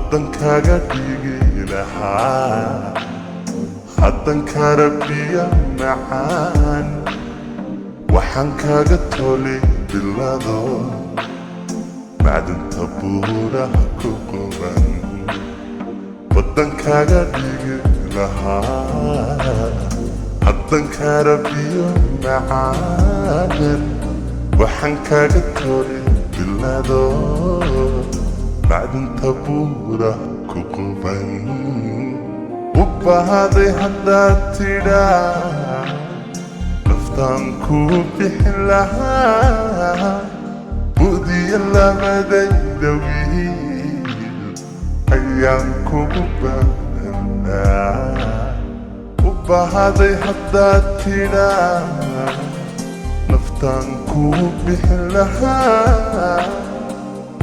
Haddan kaaga dhigi lahaa, haddan karabiya macaan, waxaan kaaga toli bilado macdanta buuraha ku quban. Baddan kaaga dhigi lahaa, haddan karabiyo macaan, waxaan kaaga toli bilado macdanta buuraha ku quban. U baahday haddaad tidhaa, naftaan kuu bixin lahaa. Budiya labadayda wiil ayaan kugu baahanaa. U baahday haddaad tidhaa, naftaan kuu bixin lahaa.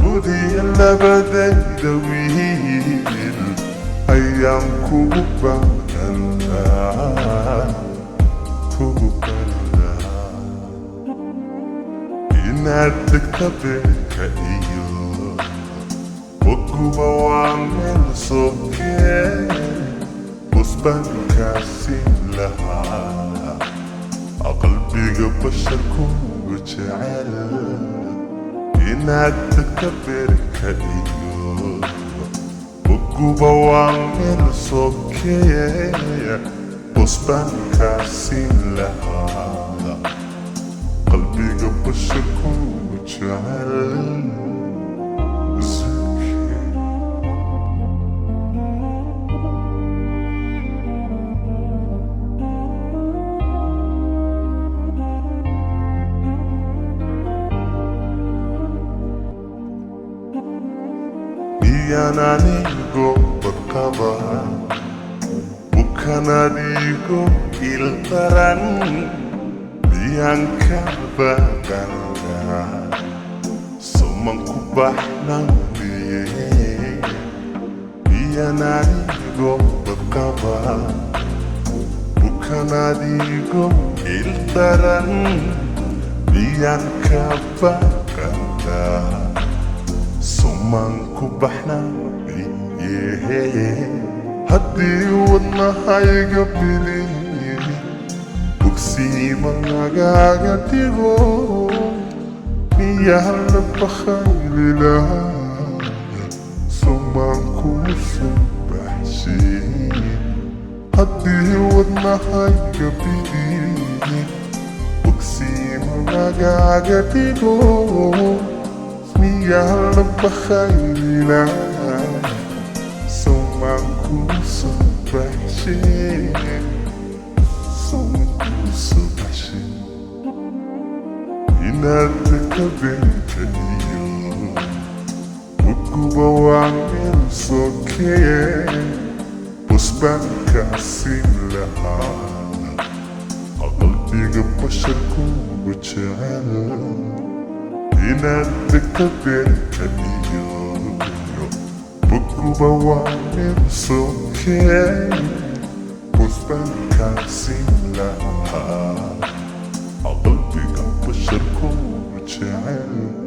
Budiya labadayda wiil ayaan kugu baahanaa, kugu baahanaa. Inaad degta beerka iyo boguba waa meel sokee, busbaankaasiin lahaa. Qalbiga basharkugu jecel. Inaad degta beerka iyo boguba waa meel sokee, busbaankaasiin lahaa. Qalbiga basharkugu jecel. Zaki. Miyaan anigo badqaba, bukan adigo ildaran, miyaan ka baqanaa? Soman ku baxnaaniye. Miyaan anigo badqaba, bukan adigo ildaran, miyaan ka baqanaa? Soman ku baxnaaniye. Haddii wadnahayga bilin bogsiima lagaaga dhigo, miyaa la bakhayli lahaa? Somaan kuu soo baxshin. Haddii wadnahayga bidin bogsiima lagaaga dhigo, miyaa la bakhayli lahaa? Somaan kuu soo baxshin, somaan kuu soo baxshin. Inaad degta beerka iyo boguba waa meel sokee, busbaankaasiin lahaa. Qalbiga basharkugu jecel. Inaad degta beerka iyo boguba waa meel sokee, busbaankaasiin lahaa. Qalbiga basharkugu jecel.